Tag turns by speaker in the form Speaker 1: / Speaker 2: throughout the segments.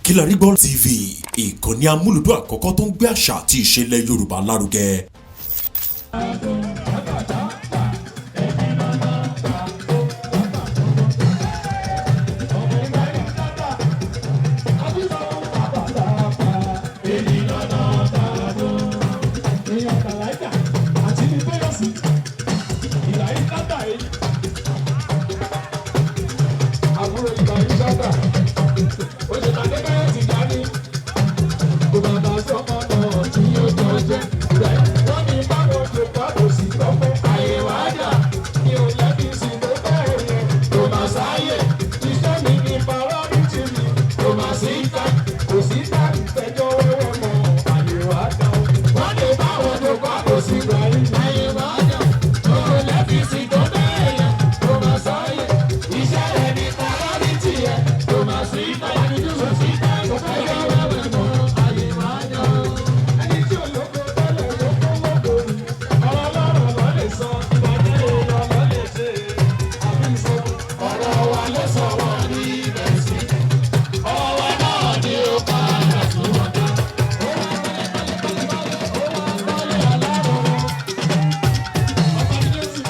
Speaker 1: Kilarigbo TV, ìkànnì amúlùdún àkọ́kọ́ tó ń gbé àṣà àti ìṣẹ̀lẹ̀ Yorùbá lárugẹ.
Speaker 2: Èèyàn tàláìkà àti ní bẹ́yọ̀sì ìlà yìí látà yìí. Àbúrò ìgbà yìí sábà ó ṣe tàdé bẹ́ẹ̀ ti dání. Kò bàbá sọ́mọ náà tí yóò jọ jẹ́. Ìgbà yìí wọ́n ní báwo ṣe pàbò sí tọ́pẹ́. Àyè wá dà ní ò lẹ́bi sí tó bẹ́ẹ̀ yẹn. Kò mà sáyè iṣẹ́ mi ní priority mi. Kò mà sí ta kò sí ta ìfẹjọ́ wẹ́wẹ́ mọ́. Àyè wá dà o. Wọ́n ní báwo ṣe pàbò sí gbà yìí. Àyè wá dà ó lẹ́bi sí tó bẹ́ẹ̀ yẹn. Kò mà sáyè iṣẹ́ rẹ̀ ní priority yẹn. Kò mà sí ta kò sí ta ìfẹjọ́ wẹ́wẹ́ mọ́. Àyè wá dà o. Ẹni tí ò lóko tẹ́lẹ̀ ló kó lóko ni. Ọ̀rọ̀ ọlọ́run ló lè sọ, ìbàjẹ́ èèyàn ló lè ṣe. Àbí sọ, ọ̀rọ̀ wa ló sọ wọ́n ní ibẹ̀ sí. Ọ̀rọ̀ wa náà ni ó padà tún wọn dá. Ó wá kọ́lé pálípálí, ó wá kọ́lé aláròrò. Ọba ní Jésù,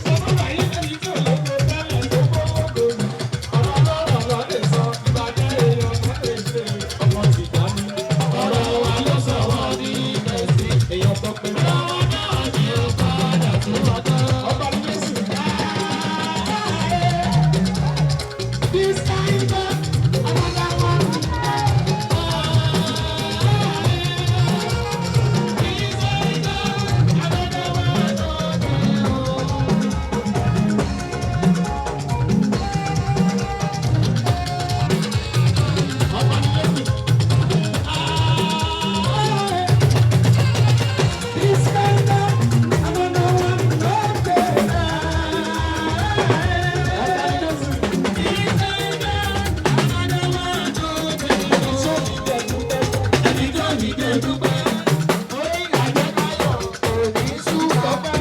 Speaker 2: sọ fún wàyí ẹni tí ò lóko tẹ́lẹ̀ ló kó lóko ni. Ọ̀rọ̀ ọlọ́run ló lè sọ, ìbàjẹ́ èèyàn ló lè ṣe. Ọmọ tìjà ni. Ọ̀rọ̀ wa ló sọ wọ́n ní ibẹ̀ sí. Èèyàn tó pé ọ̀rọ̀ wa náà ni ó padà tún wọn dá. Ọba ní Jésù. This kind of another one. This kind of another one. Ọba ní Jésù. This kind of another one. Ọba ní Jésù. This kind of another one. Ẹni tó ní jẹ́ dúpẹ́. Orí àjẹkáyọ̀ kò ní sú ọpẹ́.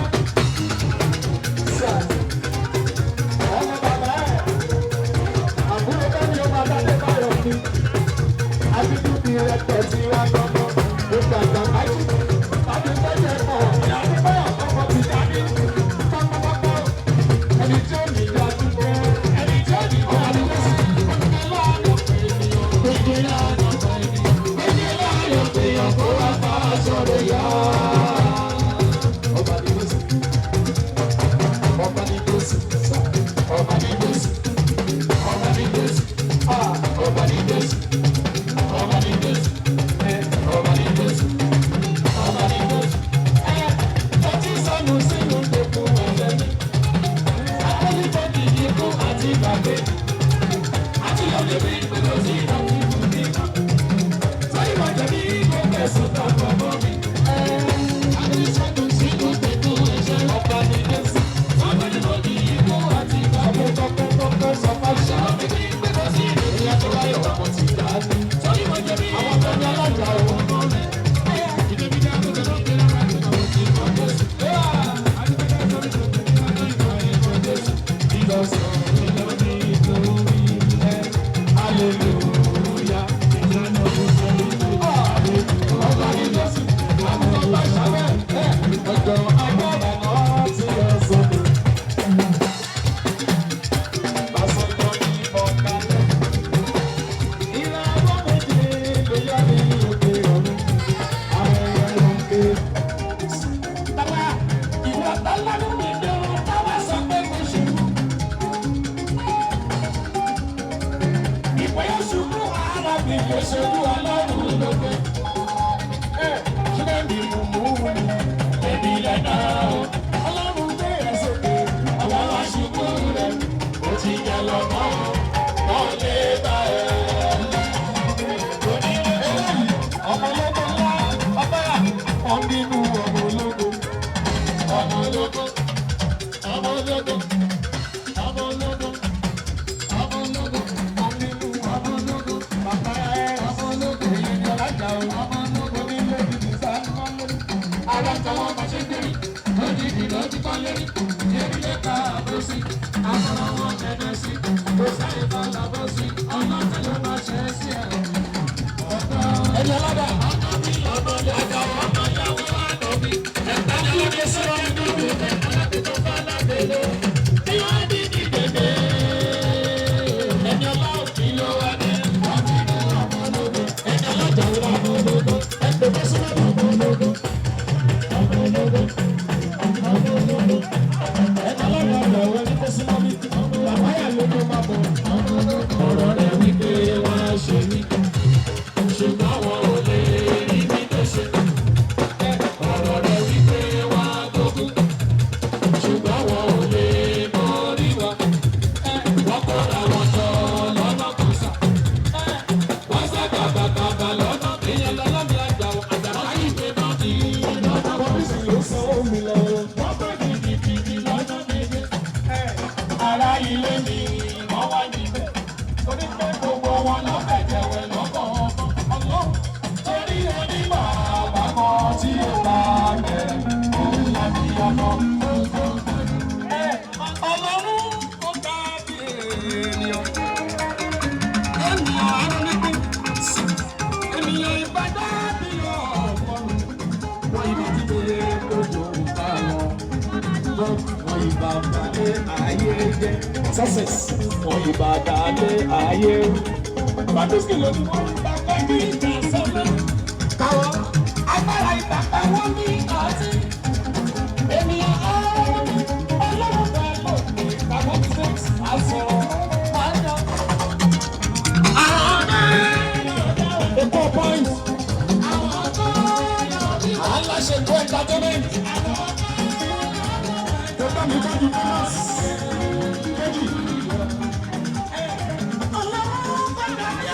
Speaker 2: Ọmọ bàbá ẹ̀, àbúrò bẹ́ẹ̀ ni ó máa dá báyọ̀ mi. Abidu bí rẹpẹ̀ tí wá lọ́mọ. Ó dàgbà májú. Tàbí tẹ́jẹ̀ pọ̀, ìyá ní báyọ̀ ọmọ ti dání. Pápápápá, ẹni tí ó ní ìyá dúpẹ́. Ẹni tí ó ní ìyá dúpẹ́. Gbogbo láàánú pé ènìyàn. Gbogbo láàánú pé ènìyàn. Gbogbo láàánú pé èèyàn kó wá bá a sọ̀rọ̀ yá. Ọba ní Jésù. Ọba ní Jésù. Ọba ní Jésù. Ọba ní Jésù. Ah, Ọba ní Jésù. Ọba ní Jésù. Eh, Ọba ní Jésù. Ọba ní Jésù. Eh, ó ti sọnù sínú gbogbo ẹ̀jẹ̀ mi. Akọ́nìbọ̀dì ikú àti ìgbàgbé. Àti lóde bí gbogbo sí ìdààmú mi. Sọ́yìn wọ́n jẹ̀bi gbogbo ẹ̀sùn tàbí ọmọ mi. Eh, àti sọnù sínú gbogbo ẹ̀jẹ̀. Ọba ní Jésù. Akọ́nìbọ̀dì ikú àti ìgbàgbé. Tọpẹ́ sọ fáṣọ. Ìyá tó láyọ̀ ọmọ ti dá ní. Àwọn tó ní alájà òun. Bàbá, ìwọ tọ́lá mi dùn, táwa sọ pé mo ṣubú. Ìwé ṣubú ara mi lè ṣubú ọlọ́run lókè. Ẹ ṣé mi mú mú mi, èmi lẹ́nà o. Ọlọ́run gbé ẹ sókè, àwọn wá ṣubú rẹ̀. Ó ti yẹ lọ́mọ́, wọ́n lè bá ẹ. Ọmọ ológo ńlá, ọba, wọ́n bínú ọmọ ológo. Ọmọ ológo, ọmọ ológo, ọmọ ológo, ọmọ ológo, ọmọ ológo, ọmọ ológo, bàbá ẹ, ọmọ ológo, èyí ni ọlájà o, ọmọ ológo, onílé ìdí sáà Ara tọwọ́ bá ṣe gbèrè, lójijì ló ti kọ́ lérí, lérí lè ka àbò sí, àfọwọ́ wọn tẹ̀lé sí, kò sáré bá làbọ̀ sí, ọlọ́tẹ̀ ló máa ṣe é sí ẹ̀. Ẹni ọlọ́dà. Ẹni ọlá òkì ló wá dé. Ẹni ọlọ́jà wúrà. Ẹni tó súnmọ́. Ẹni ọlọ́dà ọ̀rọ̀ ẹni tó súnmọ́ mi. Bàbá yà ló tó máa bọ̀.
Speaker 3: Ọ̀rọ̀ rẹ̀ wípé wọ́n á ṣe mí, ṣùgbọ́n wọn ò lè rí mi tó ṣe. Ọ̀rọ̀ rẹ̀ wípé wọ́n á gbógun, ṣùgbọ́n wọn ò lè borí wa. Wọ́n kóra wọn jọ lọ́nà kan sà. Wọ́n sá kàbàkàbà lọ́nà èèyàn lọ́lọ́mí àjà àjàkáyé ìgbé náà ti lọ́nà.
Speaker 2: Bọ́bísì ló sanwó mi lọ.
Speaker 3: Wọ́n pẹ́ gidigidi lọ́nà méje. Ará ilé mi wọ́n wá níbẹ̀. Torí pé gbogbo wọn ló fẹ̀jẹ̀wẹ̀ lọ́kàn ọlọ́run. Torí onímọ̀ àbámọ̀ tí ó bá bẹ̀rẹ̀ òun láti ọ̀nà. Ọlọ́run ó ga bí ènìyàn. Ènìyàn arónípín. Ènìyàn ìbàdàn bí ọ̀pọ̀run. Wọ́n ibi dídé lójó ń bá wọn.
Speaker 2: Wọ́n ìbá balẹ̀ ayé jẹ́. Success. Wọ́n ìbá dalẹ̀ ayé.
Speaker 3: Bàdúsì ló ní wọ́n bá pẹ́ bí ìjà sọ́lá. Káwọ́ agbára ìbàpá wọn ní àti. Ènìyàn ọ̀rọ̀ ọlọ́run bá lò ní káwọ́ six aṣọ àjọ.
Speaker 2: Èkó point.
Speaker 3: Àwọn tó yọ bí
Speaker 2: À ń láṣẹ tó entertainment. Tó bá mi tọ́jú bonus. Méjì.
Speaker 3: ọlọ́run bá dàbí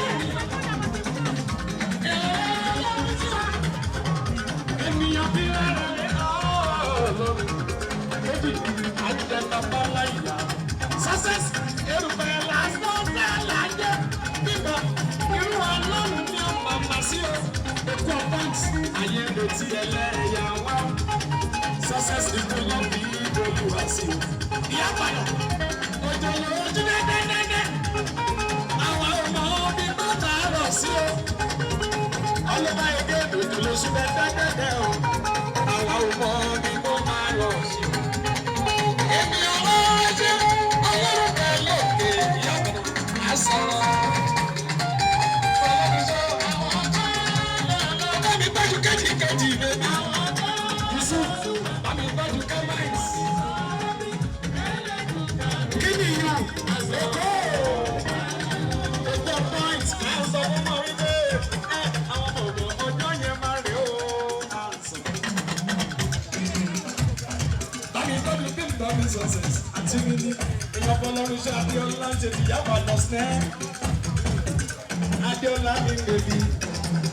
Speaker 3: ènìyàn bí rárá lé ọlọ́run.
Speaker 2: Méjì. Àjẹta bá láyà.
Speaker 3: Success erùpẹ̀ lásán tẹ́lá jẹ́ bíbọ̀ irú ọlọ́run ni ó máa ma sí o.
Speaker 2: Èkó point. Ayé ń retí ẹlẹ́yà wá. Success ikú lọ bí olúwa sí o.
Speaker 3: Ìyá padà òjò lójú dẹ́dẹ́dẹ́dẹ́ àwọn ọmọ bí bàbá rọ̀ sí o.
Speaker 2: Ọlọ́ba ẹgbẹ́ òjò lóṣù dẹ́dẹ́dẹ́dẹ́ o. Àwa ò mọ bí kò máa lọ sí o.
Speaker 3: Èmi ọlọ́jẹ́ ọlọ́run bẹ́ẹ̀ lókè ìyá padà á sọ̀rọ̀.
Speaker 2: Bá mi gbájú kejì kejì bèbí. Yusuf, bá mi gbájú kẹ́máìsì. Kí ni yù? Èkó. Èkó point. Ẹ ń sọ fún mọ̀ wípé ẹ àwọn ọmọ ògùn ọjọ́ yẹn máa rè ó. Bá mi gbájú bí mi bá mi success. Àti mi ní èèyàn fọlọ́run ṣe Adéọlá ń ṣe tìyàwó àlọ́sẹ́. Adéọlá mi bèbí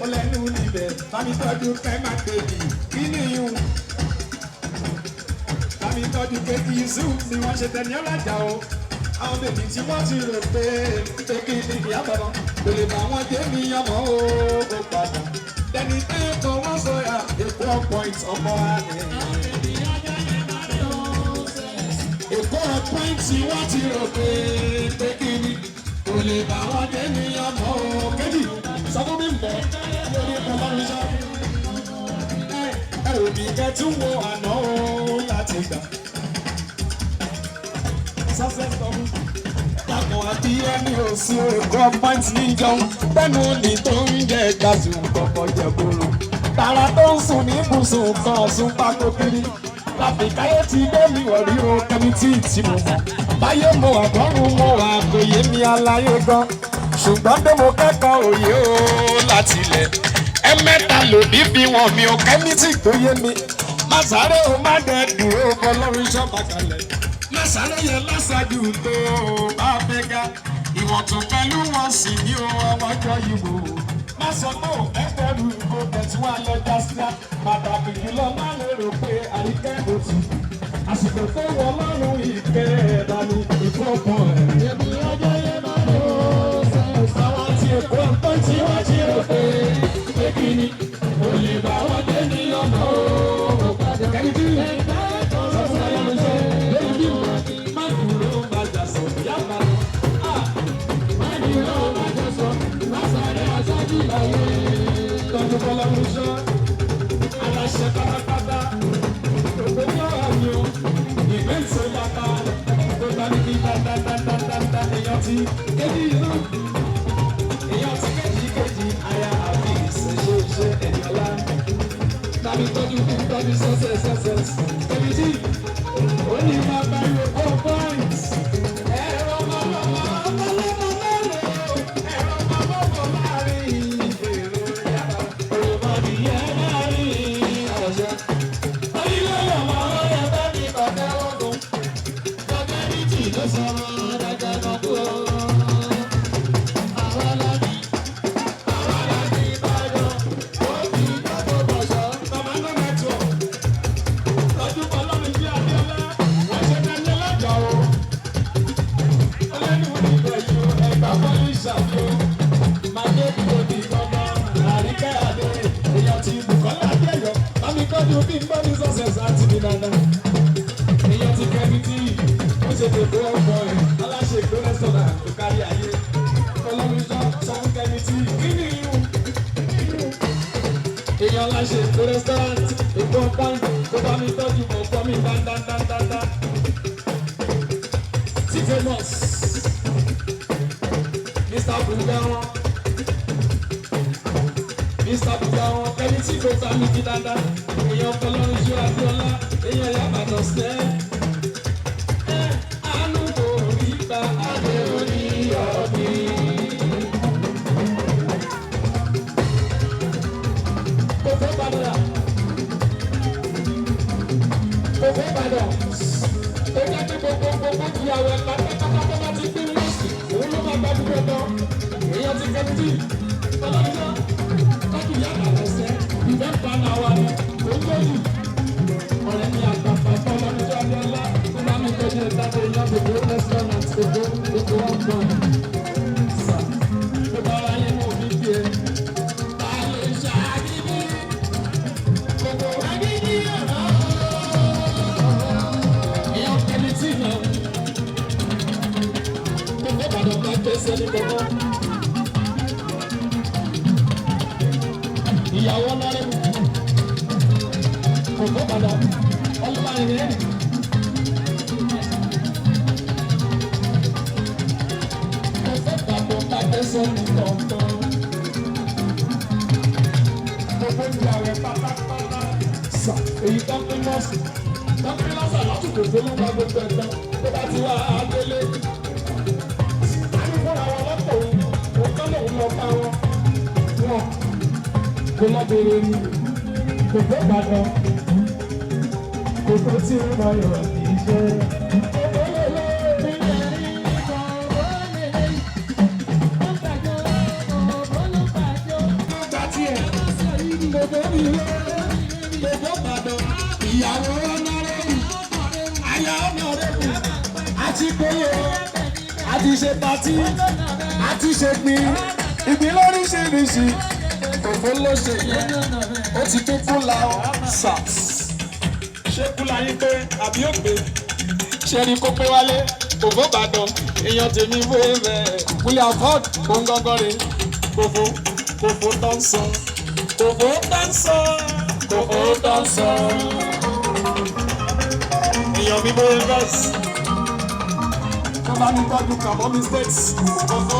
Speaker 2: ó lẹ́nu níbẹ̀ bámi tọ́jú fẹ́ máa bèbí kí nìyún. Bámi tọ́jú kéèkì Yusuf ni wọ́n ṣe tẹ̀lé ọ̀làjà o. Àwọn bèbí tí wọ́n ti rò pé pé kí ni ìyá bàbá kò lè bá wọn dé mi ọmọ o ó padà. Dẹni pé kò wọ́n sọ̀yà Èkó point ọmọ àná. Èkó point tí wọ́n ti rò pé pé kí ni kò lè bá wọn dé mi ọmọ o. Kéjì sọ fún mi mọ́ lórí kọlọ́run ṣá. Ẹ ò ní kẹ́ tún wo àná o láti gbà. Success story. Dàpọ̀ àbí ẹni ò sí Èkó point níjọ. Bẹ́ẹ̀ni ní tó ń jẹ gbàzù kọ̀kọ̀ jẹ kóró. Tààrà tó ń sùn ní ibùsùn kan sùn pákó kiri. Láfikáyé ti gbé mi wọ̀rí o kẹ́mi tí tí mo mọ̀. Báyé mo wà bọ́rùn mo wà kò yé mi aláyé gan. Ṣùgbọ́n bí mo kẹ́kọ̀ọ́ òye o láti ilẹ̀. Ẹ mẹ́ta lòdì fi wọ̀n mi ò kẹ́mi tí tó yé mi. Má sáré o má dẹ̀ dúró bọ́lọ́run ṣọ́ba kalẹ̀. Má sáré yẹn lásàjù tó o bá fẹ́ ga. Ìwọ̀ntún pẹ̀lú wọn sì ní o ọmọjọ́ ìwò. Má sọ pé ò fẹ́ pẹ̀lú ìgò tẹ̀sí wá lọ jásíá. Pàtàkì jùlọ má lérò pé àríkẹ́ òtù. Àsìkò tó wọ lọ́rùn ìkẹ́ ẹ̀dá ni ìfọ̀kàn ẹ̀.
Speaker 3: Èmi ọjọ́ yẹn máa lò ó sẹ́sẹ̀.
Speaker 2: Àwọn tí Èkó ń tán tí wọ́n ti rò pé
Speaker 3: Pé kí ni kò lè bá wọn dé ní ọmọ o padà.
Speaker 2: kẹ́ni tí
Speaker 3: Ẹgbẹ́ tó
Speaker 2: sọ́sọ́
Speaker 3: sọ
Speaker 2: lọ́rùn ṣe lórí bí má dúró má jà sọ yàrá lọ.
Speaker 3: Má dúró má jọ sọ, má sáré aṣáájú láyé.
Speaker 2: bá mi kí dáadáadáadáa èèyàn ti kéjì ìlú. Èèyàn ti kéjì kéjì aya àbí ìṣẹ̀ṣe ṣe ẹ̀yọ́lá. Tàbí tọ́jú kí n tọ́jú success success. Èmi tí ó ní máa bá yọ kó points. Ẹ̀rọ máa bọ̀ máa bọ̀ lọ́mọ mẹ́rin. Ẹ̀rọ máa bọ̀ bọ̀ láàrin èrò yàrá. Òròmọdìyẹ láàrin ọ̀ṣẹ́. Orílẹ̀-èdè ọmọ ọ̀rẹ́ bá mi bàtẹ́ wọ́gùn. Gọ́gẹ́rìtì ló sọ̀rọ̀ dáadáa náà kú o. Àwa la ní, àwa la ní Ìbàdàn, ó fi gbogbo bọ̀ṣọ́. Bàbá náà mẹ́tọ̀. Lọ́dún Ọlọ́run jí Abíọ́lá, wọ́n ṣe dání ọlọ́jà o. Ọlẹ́nu ìgbà yìí o, ẹ̀gbá bọ́lú ìṣàbí o. Màdé ìgbòdì gbọ̀ngàn, Àríkẹ́ Adé, èèyàn ti Bùkọ́lá Adéyọ̀, bámi kọ́jú bí n bọ́ ní sọ́sẹ̀sì àti mi dáadáa. Èèyàn ti kẹ́mi tí ó ṣe tètè ọkọ ẹ̀, aláṣẹ ìgbó rẹ́sọ̀rà tó kárí ayé. Ọlọ́run sọ sọ fún kẹ́mi tí kí ni irun? Èèyàn aláṣẹ ìgbó rẹ́sọ̀ràǹtì, ètò ọ̀pọ̀n tó bá mi tọ́jú mọ̀ fọ́ mi dáadáadáa. Tí famous Mr. Bugawan Mr. Bugawan ẹni tí kò ta mi kí dáadáa. Èèyàn Ọlọ́run ṣó Abíọ́lá, èèyàn Yàbàdàn sẹ́. Ẹ àánú kò rí gba adé orí ọ̀bí. Kò fẹ́ padà. Kò fẹ́ padà. Ó jẹ́ pé gbogbo gbogbo ìyàwó ẹ̀ pátápátá tó bá ti pín lọ́sì, òun ló máa gbàdúgbò tán. Èèyàn ti kẹ́tì. Ọlọ́jọ́ tọ́jú ìyá àbàdàn sẹ́, ìfẹ́ pa náà wà ní òǹdóyù. Ọ̀rẹ́ mi àgbàfà fọlọ́njọ́ Abíọ́lá tó bá mi tọ́jú ìtajà èèyàn gbogbo restaurant gbogbo gbogbo ọ̀gbọ̀n. Sà, tó bá wáyé mọ́ òbí kí ẹ. Ta ló ń ṣàgídí? Gbogbo agídí ọ̀rọ̀. Èèyàn kẹ́ni tí ì náà. Gbogbo Ìbàdàn bá gbèsè ní gbogbo. Ìyàwó ọlọ́rẹ́ kò tó padà ọlọ́rẹ́ rẹ̀. Mo fẹ́ gbàgbọ́ bá gbèsè ní kọ̀ọ̀kan. Gbogbo ìyá rẹ̀ pátápátá sà èyí tó ń pín nọ́ọ̀sì. Tó ń pín nọ́ọ̀sì àlátùkò tó ló ń gba gbogbo ẹ̀gbọ́n tó bá ti wá adélé. A ní fúnra wọn lọ́pọ̀ òun, òun kọ́ lòun lọ bá wọn. Wọn kò lọ bèrè ni kò fẹ́ gbàdán kò tó tí ń bá yọ̀ kì í ṣe. Ìyàwó ọ̀nàrẹ́bù, aya ọ̀nàrẹ́bù, àti péye, àti ṣe patí, àti ṣe gbin, ìgbín lóríṣiríṣi, òfò ló ṣe yẹn, ó ti tún kú la ọ sà. Ṣé kú la yín pé àbí ó pé? Ṣé ni kó pé wálé? Òfò Ìbàdàn, èèyàn tèmi wé rẹ̀. Kúlẹ̀ Afọ́d, òun gangan rè. Kòfó, kòfó tó ń sọ. Kòfó tó ń sọ. Kòfó tó ń sọ. Èèyàn mi bóyá verse. Tó bá mi tọ́jú kàmọ́ mistakes. Kòfó.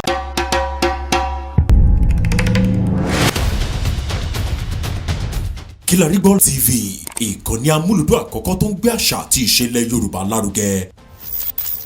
Speaker 1: Kilarigbo TV, ìkànnì amúlùdún àkọ́kọ́ tó ń gbé àṣà àti ìṣẹ̀lẹ̀ Yorùbá lárugẹ.